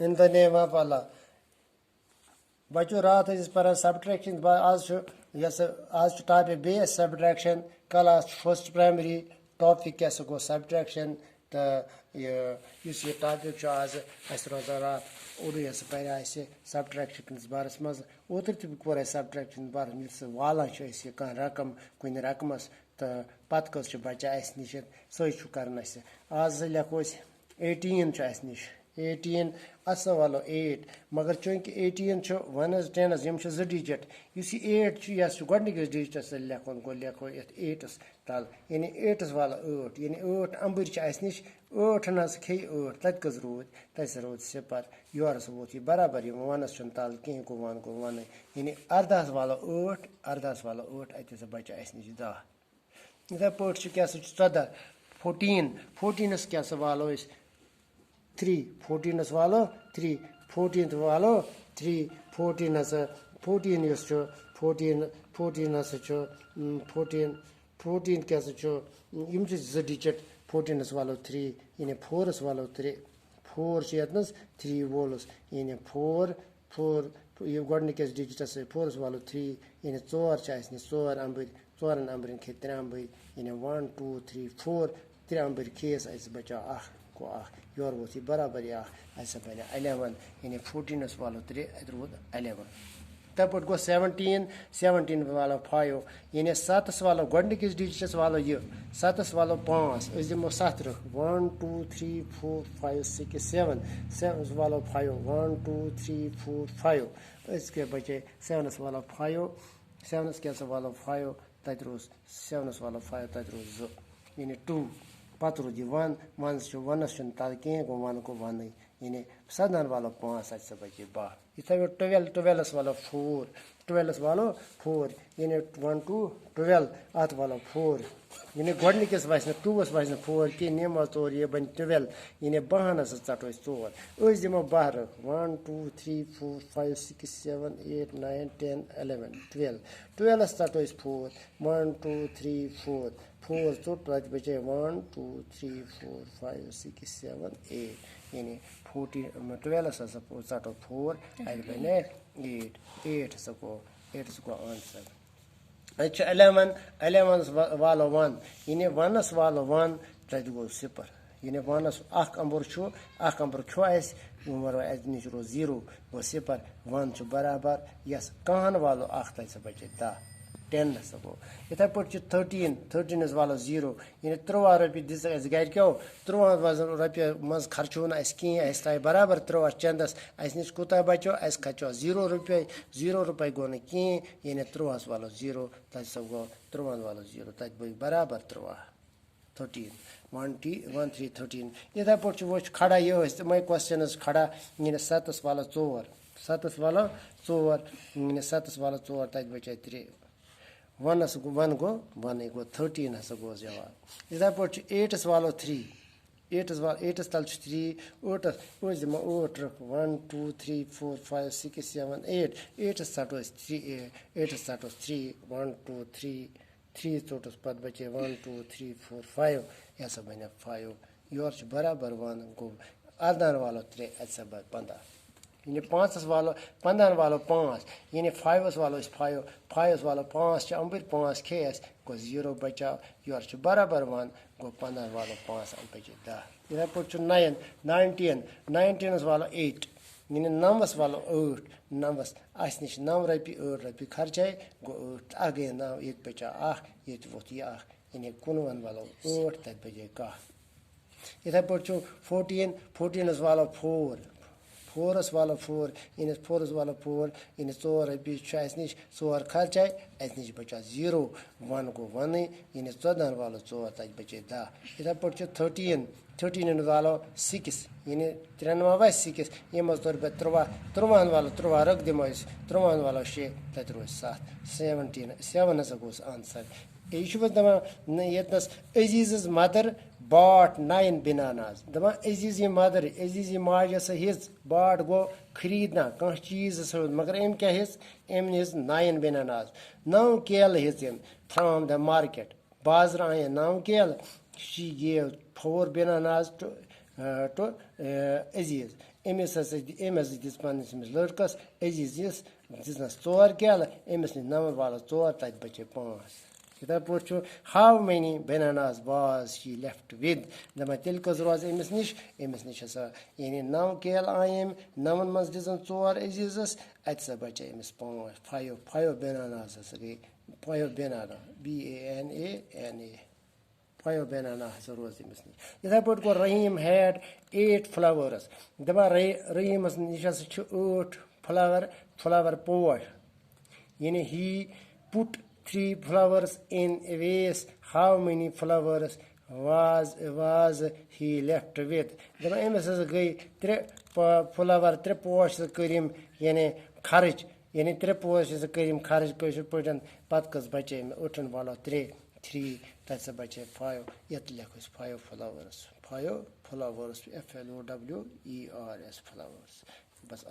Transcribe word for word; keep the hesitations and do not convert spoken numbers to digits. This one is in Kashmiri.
In the name of Allah. بچو، راتھ ٲسۍ أسۍ پران subtraction۔ با-، آز چھُ، یۄس آز چھُ topic بیٚیہِ subtraction۔ Class چھُ first primary۔ Topic کیٛاہ سا گوٚو؟ Subtraction۔ تہٕ یہِ، یُس یہِ topic چھُ آز اَسہِ روزان راتھ، اوٚڑُے ہسا پَرِ اَسہِ subtraction کِس بارَس منٛز۔ اوترٕ تہِ کوٚر اَسہِ subtraction کِس بارَس منٛز، یُس سُہ والان چھِ أسۍ یہِ کانٛہہ رقم کُنہِ رقمَس، تہٕ پَتہٕ کٔژ چھِ بَچان اَسہِ نِش، سۄے چھُ کَرُن اَسہِ۔ آز ہسا لیکھو أسۍ eighteen چھُ اَسہِ نِش۔ Eighteen، اَتھ سا والو eight، مگر چوٗنٛکہِ eighteen چھُ oneس tenس، یِم چھِ زٕ digit۔ یُس یہِ eight چھُ، یہِ ہسا چھُ گۄڈٕنِکِس digitس سۭتۍ لیکھُن، گوٚو لیکھو یَتھ eightس تَل، یعنی eightس والو ٲٹھ، یعنی ٲٹھ اَمبٕرۍ چھِ اَسہِ نِش، ٲٹھ نہ سا کھیٚیہِ ٲٹھ، تَتہِ کٔژ روٗدۍ؟ تَتہِ سا روٗد صفر۔ یورٕ سا ووت یہِ برابر، یِم oneس چھُنہٕ تَل کینٛہہ، گوٚو one گوٚو oneٕے، یعنی اَرداہس والو ٲٹھ، اَرداہس والو ٲٹھ، اَتہِ ہسا بَچہِ اَسہِ نِش دَہ۔ یِتھے پٲٹھۍ چھُ کیٛاہ سا چھُ ژۄداہ، fourteen، fourteenس کیٛاہ سا والو أسۍ؟ Three، fourteenس والو three، fourteenth والو three، fourteen ہسا، fourteen یُس چھُ، fourteen، fourteen ہسا چھُ، اۭں، fourteen، fourteen کیٛاہ سا چھُ، یِم چھِ زٕ digit، fourteenس والو three، یعنی fourس والو three، four چھُ ییٚتنَس three وولُس، یعنی four، four، یہِ گۄڈٕنِکِس digitس سۭتۍ fourس والو three، یعنی ژور چھِ اَسہِ نِش، ژور اَمبٕرۍ، ژورَن اَمبرٮ۪ن کھے ترٛےٚ اَمبٕرۍ، یعنی one، two، three، four، ترٛےٚ اَمبٕرۍ کھیٚیَس اَسہِ بَچو اَکھ، گوٚو اَکھ۔ یورٕ ووت یہِ برابر یہِ اَکھ، اَسہِ سا بَنیو eleven، یعنی fourteenس والو ترٛےٚ، اَتہِ روٗد eleven۔ تَتھ پٲٹھۍ گوٚو seventeen، seventeen والو five، یعنی ستس والو گۄڈٕنِکِس digitس والو یہِ، ستس والو پانٛژھ، أسۍ دِمو ستھ رٕکھ، one، two، three، four، five، six، seven، sevenس والو five، one، two، three، four، five، أسۍ کیٛاہ بَچے؟ Sevenس والو five، sevenس کیٛاہ سا والو five، تَتہِ روٗز sevenس والو five، تَتہِ روٗز زٕ، یعنی two۔ پَتہٕ روٗد یہِ one، oneس چھُ، oneس چھُنہٕ تَل کِہیٖنۍ، گوٚو one گوٚو oneٕے، یعنی سَدہَن والو پانٛژھ، اَتہِ سا بَچے باہ۔ یِتھَے پٲٹھۍ twelve، twelveس والو four، twelveس والو four، یعنی one to twelve، اَتھ والو four۔ یعنی گۄڈٕنِکِس وَسہِ نہٕ، twoس وَسہِ نہٕ four کینٛہہ، نِمو ژور، یہِ بَنہِ twelve، یعنی باہَن ہسا ژَٹو أسۍ ژور۔ أسۍ دِمو باہ رٕکھ، one، two، three، four، five، six، seven، eight، nine، ten، eleven، twelve۔ Twelveس ژَٹو أسۍ four، one، two، three، four، four ژوٚٹ، تَتہِ بَچے one، two، three، four، five، six، seven، eight، یعنی fourteen، twelveس ہسا ژَٹو four، اَتہِ بَنے eight، eight ہسا گوٚو، eightس گوٚو answer۔ اَتہِ چھُ eleven، elevenس وا-، والو one، یعنی oneس والو one، تَتہِ گوٚو صفر۔ یعنی oneس اکھ اَمبُر چھُ، اکھ اَمبُر کھیوٚو اَسہِ، وۄنۍ وَرو اَتہِ نِش روٗد zero، گوٚو صفر۔ One چھُ برابر یَس کَہَن والو اکھ، تَتہِ سا بَچے دَہ۔ Ten ہسا گوٚو۔ یِتھَے پٲٹھۍ چھُ thirteen، thirteenس والو zero، یعنی تُرٛواہ رۄپیہِ دِژ اَسہِ گَرِکیو، تُرٛواہَن وَزَن رۄپیہِ منٛز خرچوو نہٕ اَسہِ کِہیٖنۍ، اَسہِ تھایہِ برابر تُرٛواہ چَندَس۔ اَسہِ نِش کوٗتاہ بَچو؟ اَسہِ کھَچو zero رۄپیہِ، zero رۄپَے گوٚو نہٕ کِہیٖنۍ، یعنی تُرٛواہَس والو zero، تَتہِ سا گوٚو تُرٛواہَن والو zero، تَتہِ بٔچ برابر تُرٛواہ۔ Thirteen، one three، one three thirteen۔ یِتھَے پٲٹھۍ چھُ وۄنۍ چھُ کھڑا یِہوٚے، تِمَے questions کھڑا، یعنی ستَس والو ژور، ستَس والو ژور، یعنی ستَس والو ژور، تَتہِ بَچے ترٛےٚ۔ Oneس گوٚو، one گوٚو، oneٕے گوٚو، thirteen ہسا گوٚو جواب۔ یِتھَے پٲٹھۍ چھُ eightس والو three، eightس وا-، eightس تَل چھُ three، ٲٹھَس، أسۍ دِمو ٲٹھ رٕکھ، one، two، three، four، five، six، seven، eight، eightس ژَٹو أسۍ three، eightس ژَٹوس three، one، two، three، three ژوٚٹُس، پَتہٕ بَچے one، two، three، four، five، یہِ ہسا بَنیو five۔ یورٕ چھُ برابر one، گوٚو اَردَہَن والو ترٛےٚ، اَتہِ سا بَنہِ پنٛداہ۔ یعنی پانٛژَس والو، پنٛدہَن والو پانٛژھ، یعنی fiveس والو أسۍ five، fiveس والو پانٛژھ چھِ اَمبٕرۍ، پانٛژھ کھے اَسہِ، گوٚو zero بَچاو، یورٕ چھُ برابر one، گوٚو پنٛدہَن والو پانٛژھ، اَمہِ بَچے دَہ۔ یِتھَے پٲٹھۍ چھُ nine، nineteen، nineteenس والو eight، یعنی نَوَس والو ٲٹھ، نَوَس، اَسہِ نِش نَو رۄپیہِ، ٲٹھ رۄپیہِ خرچے، گوٚو ٲٹھ، اَکھ گٔے نَو، ییٚتہِ بَچاو اَکھ، ییٚتہِ ووٚتھ یہِ اَکھ۔ یعنی کُنوُہَن والو ٲٹھ، تَتہِ بَچے کَہہ۔ یِتھَے پٲٹھۍ چھُ fourteen، fourteenس والو four، fourس والو four، یعنی fourس والو four، یعنی ژور رۄپیہِ چھُ اَسہِ نِش، ژور خرچے، اَسہِ نِش بَچاو zero، one گوٚو oneٕے، یعنی ژۄدہَن والو ژور، تَتہِ بَچے دَہ۔ یِتھَے پٲٹھۍ چھُ thirteen، thirteenَن والو six، یعنی ترٛٮ۪ن ما وَسہِ six، یِمو منٛز توٚر پَتہٕ تُرٛواہ، تُرٛواہَن والو تُرٛواہ رٕکھ دِمو أسۍ، تُرٛواہَن والو شےٚ، تَتہِ روزِ سَتھ، seventeen، seven ہسا گوٚو سُہ answer۔ یہِ چھُ وۄنۍ دَپان، نہ، ییٚتنَس عزیز's mother bought nine bananas۔ دَپان عزیز یہِ mother، عزیز یہِ ماجہِ ہسا ہیٚژ، bought گوٚو خریٖدنا کانٛہہ چیٖز ہسا ہیوٚت، مگر أمۍ کیٛاہ ہیٚژ؟ أمۍ ہیٚژ nine bananas، نَو کیلہٕ ہیٚژ أمۍ from the market۔ بازرٕ آیہِ نَو کیلہٕ، she gave four bananas to to عزیز. أمِس ہسا دِ أمۍ ہسا دِژ پنٛنِس أمِس لٔڑکَس عزیزَس دِژنَس ژور کیلہٕ، أمِس نِش نَمَن والَس ژور، تَتہِ بَچے پانٛژھ. یِتھَے پٲٹھۍ چھُ how many bananas was he left with؟ دَپان تیٚلہِ کٔژ روزٕ أمِس نِش؟ أمِس نِش ہسا یعنی نَو کیلہٕ آیہِ أمۍ، نَوَن منٛز دِژَن ژور عزیزَس، اَتہِ سا بَچے أمِس پانٛژھ، five، five bananas ہسا گٔے، five banana، B A N A N A، five banana ہسا روز أمِس نِش. یِتھَے پٲٹھۍ کوٚر رحیٖم had eight flowers. دَپان رحی-، رحیٖمَس نِش ہسا چھِ ٲٹھ flower، flower پوش. یعنی he put three flowers in a vase. How many flowers was was he left with؟ دَپان أمِس ہسا گٔے ترٛےٚ پ-، flower، ترٛےٚ پوش ہسا کٔرۍ أمۍ یعنی خرٕچ، یعنی ترٛےٚ پوش ہسا کٔرۍ أمۍ خرٕچ کٲشِر پٲٹھۍ. پَتہٕ کٔژ بَچے أمۍ؟ ٲٹھَن والو ترٛےٚ، three، تَتہِ سا بَچے five. یَتھ لیکھو أسۍ five flowers، five flowers، F L O W E R S، flowers. بَس،